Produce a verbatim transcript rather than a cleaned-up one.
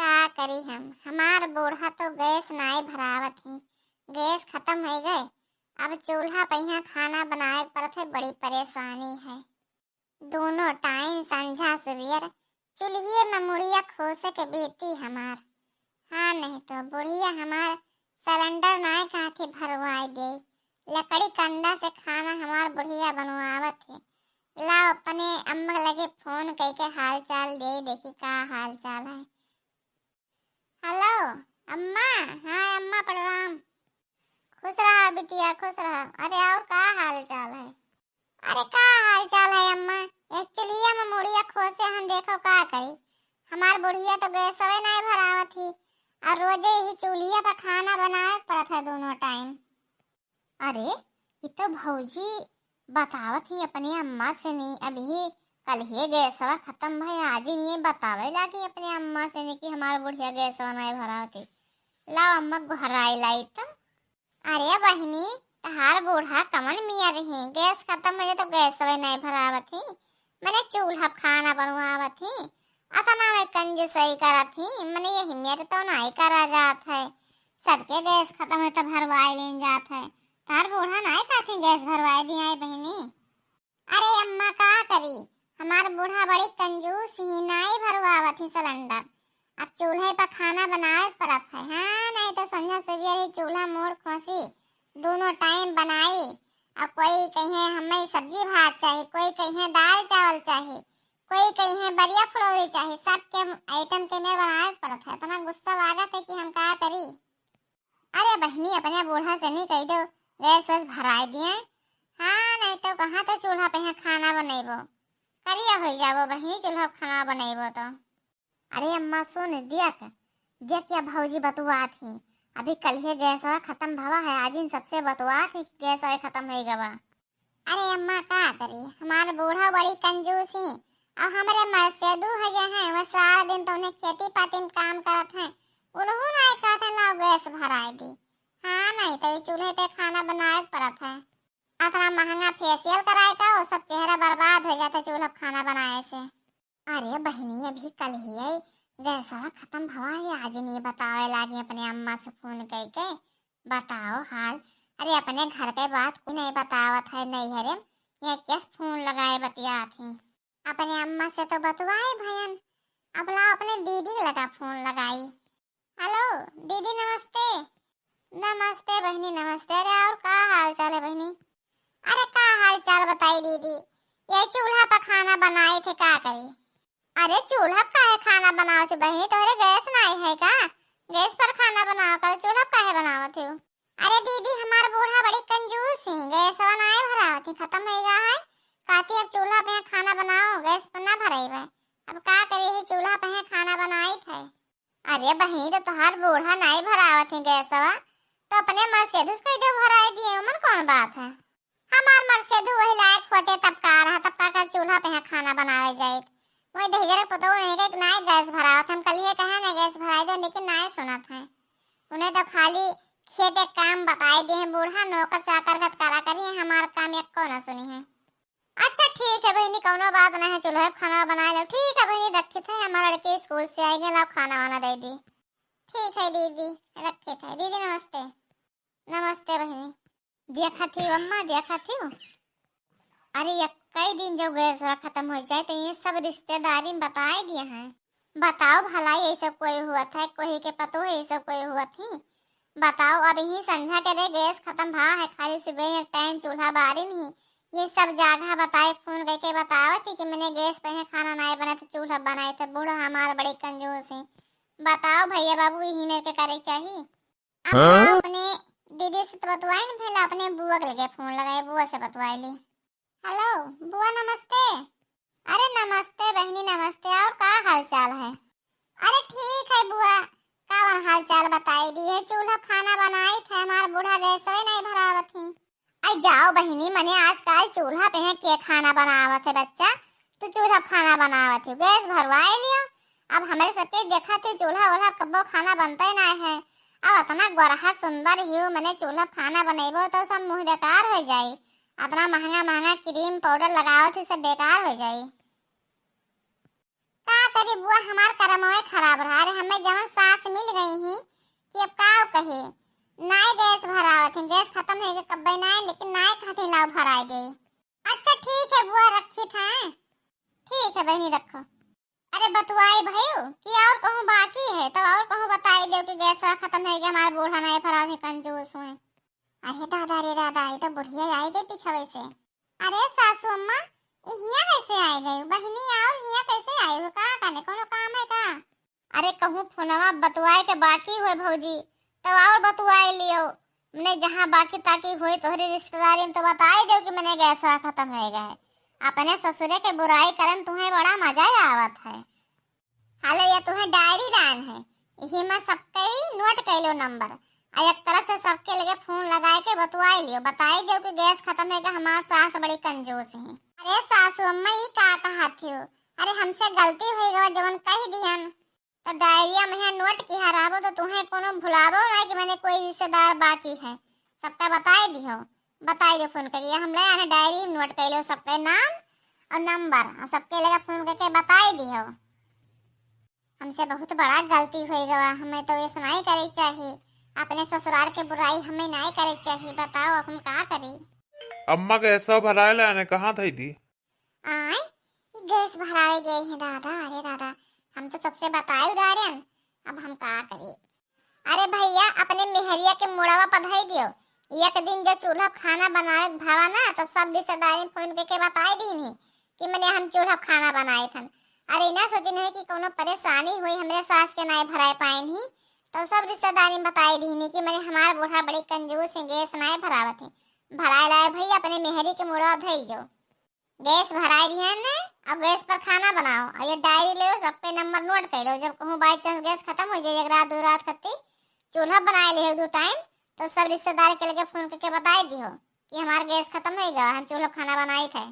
का करी हम, हमार बूढ़ा तो गैस नाई भरावत ही, गैस खतम होइ गए। अब चूल्हा पे यहाँ खाना बनावे के पड़त है, बड़ी परेशानी है। दोनों टाइम संझा सुबेर चूल्हिए में मुड़िया खोसे के बीती हमार। हाँ, नहीं तो बुढ़िया हमार सिलेंडर नाय कहती भरवाई दे, लकड़ी कंडा से खाना हमार बुढ़िया बनवावत है। लाओ अपने अम्मा लगे फोन कइके हाल चाल दे, देखी का हाल चाल है। हेलो अम्मा। हाँ अम्मा प्रणाम। खुश रहा बिटिया, खुश रहा। अरे और का हाल चाल है? अरे का हाल चाल है अम्मा? एक चूल्हिया में मुड़िया खोसे हम, देखो का करी, हमार बुढ़िया तो गैसवे नाय भरावत ही, और रोजे यही चूल्हिया पर खाना बनावे के पड़त है दोनों टाइम। अरे, ई तो भौजी बतावत ही अपने अम्मा से नी, अभी कल ही गैसवा खतम भय, आज ही नी बतावे लागी अपने अम्मा से नी कि हमार बुढ़िया गैसवा नाय भरावत ही। लाओ अम्मा गोहराई लाई तो। अरे बहिनी, तहार बूढ़ा कमन मिया रही, गैस खतम हो जाए तो गैसवे नाय भरावत ही, मने चूल्हा पे खाना बनवावत ही, अतना में कंजूसई करत ही, मने यही मेरे तो नाय करा जात है, सबके गैस खतम है तो भरवाई लेन जात है। तार बूढ़ा नाय कहत ही गैस भरवाई दिया है बहिनी। अरे अम्मा का करी, हमार बूढ़ा बड़ी कंजूस ही, नाय भरवावत ही सिलेंडर। अब चूल्हे पर खाना बनावे के पड़त है। हाँ, नाय तो संझा सुबेर ही चूल्हा मोड़ खोसी, दोनों टाइम बनाई। अब कोई कहे हमें सब्जी भात चाही, कोई कहे दाल चावल चाही, कोई कहे बरिया फुलौरी चाही, सबके आइटम के मेर बनावे के पड़त है। इतना गुस्सा लागत है कि हम का करी। अरे बहिनी, अपने बूढ़ा से नी कह दो, गैस वैस भराई दिए। हाँ, नाय तो कहाँ तो चूल्हा पे यहाँ खाना बनैबो, करिया हो जाबो बहिनी, चूल्हा पे खाना बनैबो तो। अरे अम्मा सुन, देख, देख या भौजी बतुआत ही, अभी कल ही गैसवा खतम भवा है, आज इन सबसे बतुआत ही कि गैसवा खतम हो गवा। अरे अम्मा का करी, हमार बूढ़ा बड़ी कंजूस ही, और हमरे मर्द से दू हजार हैं, वह सारा दिन तो उन्हें खेती पाती में काम करत हैं, उन्हों नाय कहत हैं लाओ गैस भराई दी। हाँ, नाय तो ये चूल्हे पे खाना बनावे के पड़त है। अतना महंगा फेशियल कराए का, वो सब चेहरा बर्बाद हो जाता है चूल्हा पे खाना बनाए से। अरे बहिनी, अभी कल ही आई, गैसवा खतम भवा है, आज नी बतावे लागी अपने अम्मा से फोन करके, बताओ हाल। अरे अपने घर के बात कोई नाय बतावत है, नैहरे में ये कैसे फोन लगाए बतियात ही। अपने अम्मा से तो बतवाए भयन, अब ला अपने दीदी लगा फोन लगाई। हेलो दीदी नमस्ते। नमस्ते बहिनी नमस्ते। अरे और का हाल चाल है बहिनी? अरे का हाल चाल बताई दीदी, ये चूल्हा पर खाना बनाए थे, का करी? अरे चूल्हा पे काहे खाना बनावत है बहिनी, तोहरे गैस नाय है का? गैस पर खाना बनावा कर, चूल्हा पे काहे बनावत हो? अरे दीदी, हमार बूढ़ा बड़ी कंजूस ही, गैसवा नाय भरावत ही, खतम हो गया है। कहती अब चूल्हा पे खाना बनाओ, गैस पर ना भरेबे। अब का करी, ही चूल्हा पे खाना बनाई थे। अरे बहिनी, तो तोहार बूढ़ा नाय भरावत ही गैसवा, तो अपने मर्सेडीज कह दे भराई दिए, उमन कौन बात है? हमार मर्सेडीज वही लायक होते तब का रहा, तब का कर चूल्हा पे यहाँ खाना बनावे जाइत। वही दहिजर के पतोह नहीं के नाय गैस भरावत, हम कल ही कहे ना गैस भराई दो, लेकिन नाय सुनत है। उन्हें तो खाली खेते काम बताई दिए हैं बूढ़ा, नौकर चाकर गत करा करी है, हमार काम एको ना सुनी है। अच्छा ठीक है बहिनी, कौनो बात ना है, चूल्हे पे खाना बनाए लो। ठीक है बहिनी, रखित है, हमार लड़के स्कूल से आएंगे, लाओ खाना वाना दे दी। ठीक है दीदी, रखित है दीदी, नमस्ते। नमस्ते बहिनी। देखत ही अम्मा, देखत ही। अरे, ये कई दिन जब गैस खतम हो जाए, तो ये सब रिश्तेदारी में बताए दिए हैं। बताओ भला, ये सब कोई हुआ था, कोई के पतो है, ये सब कोई हुआ थी? बताओ, अब ही संझा के रे गैस खतम भा है, खाली सुबह एक टाइम चूल्हा बारी नहीं। ये सब जागा बताए, फोन करके बतावत ही कि मैंने गैस पे है खाना नहीं बना था, चूल्हा बनाए थे। बूढ़ा हमार बड़ी कंजूस है। बताओ भैया बाबू, यही मेरे के करे चाहिए। अपना हाँ? अपने दीदी से तो बतवाई न, पहले अपने बुआ के लगे फोन लगाए, बुआ से बतवाई ली। हेलो बुआ, नमस्ते। अरे नमस्ते बहिनी, नमस्ते। और का हाल चाल है? अरे ठीक है बुआ, का हाल चाल बताई दी है? चूल्हा खाना बनाई थे, हमार बूढ़ा गैस नहीं भरावत ही। आई जाओ बहिनी, मने आजकल चूल्हा पे है के खाना बनावत है बच्चा? तू चूल्हा पे खाना बनावत है, गैस भरवाए लियो। अब हमरे सबके देखत ही चूल्हा वूल्हा कब्बो खाना बनते ना है। अब इतना गोरहर सुंदर ही हो, मने चूल्हा पे खाना बनेबो तो सब मुंह बेकार हो जाई। इतना महंगा महंगा क्रीम पाउडर लगावत ही, सब बेकार हो जाई। का करे बुआ, हमार करमवे खराब रहा। अरे, हमें जवन सास मिल गई ही कि अब का कहे, नाय गैस भरावत है, गैस खत्म है कि कब्बे नाय, लेकिन नाय कहते लाओ भराए दे। अच्छा ठीक है बुआ, रखी था। ठीक है बहनी, रखो। अरे बतुआई भयू कि और कहूँ बाकी है, तब और कहूँ बताई देव कि गैस खत्म है कि हमार बूढ़ा नाय भरावत है, कंजूस हुए। अरे दादा रे दादा, ये तो बुढ़िया आई गई पिछवे से। अरे सासू अम्मा, ये हियाँ कैसे आई गई बहिनी? और हियाँ कैसे आई हो? का कने कोनो काम है का? अरे कहूँ फोनवा बतुआए के बाकी होए भौजी, तब और बतुआए लियो। मने जहाँ बाकी ताकी होए तोहरी रिश्तेदारी में तो बताई देव कि मने गैस खत्म हो गया है। अपने ससुरे के बुराई करन तुम्हें बड़ा मजा आवत है। हेलो, ये तुम्हें डायरी लान है, यही में सबके नोट कैलो नंबर, और एक तरफ से सबके लगे फोन लगाए के बतुआई लियो, बताई देव कि गैस खत्म है कि हमार सास बड़ी कंजूस है। अरे सासू अम्मा, ई का कहत हो? अरे हमसे गलती हो गवा, जवन कह दिहन। तो डायरिया में यहाँ नोट किहा रहबो तो तुम्हें कोनो भुलाबो ना कि मने कोई रिश्तेदार बाकी है, सबका बताई दिहो, बताई दो फोन करके। हम ले आने डायरी में नोट कैलो सबके नाम और नंबर, और सबके लगे फोन करके बताई दिहो। हमसे बहुत बड़ा गलती हो गवा, हमें तो ऐसा नहीं करे के चाहिए, अपने ससुराल के बुराई हमें नहीं करे के चाहिए। बताओ अब हम का करी? अम्मा गैसवा भराए लाने कहाँ धई दी? आय, ई गैस भरावे गए हैं दादा, अरे दादा, हम तो सबसे बताए उड़ारेन, अब हम का करी? अरे भैया, अपने मेहरिया के मुड़वा पर धई दियो, एक दिन जो चूल्हा खाना बनावे के भावा ना, तो सब रिश्तेदारी फोन करके बताई दीनी कि मने हम चूल्हा खाना बनाए थन। अरे ना सोचिन है कि कोनो परेशानी हुई, हमरे सास के नाय भराए पाइन ही, तो सब रिश्तेदारी में बताई दीनी कि मने हमार बूढ़ा बड़ी कंजूस है, गैस नाय भरावत है। भराए लाए भैया, अपने मेहरी के मुड़वा धई दियो। गैस भराई दिहन ने, अब गैस पर खाना बनाओ, और ये डायरी ले लो, सबके नंबर नोट कर लो। जब कहूँ बाई चांस गैस खत्म हो जाए, एक रात दो रात खत्ती चूल्हा बनाए ले दो टाइम, तो सब रिश्तेदार के लगे फोन करके बताई दिहो कि हमार गैस खत्म हो गया, हम चूल्हा खाना बनाई थे।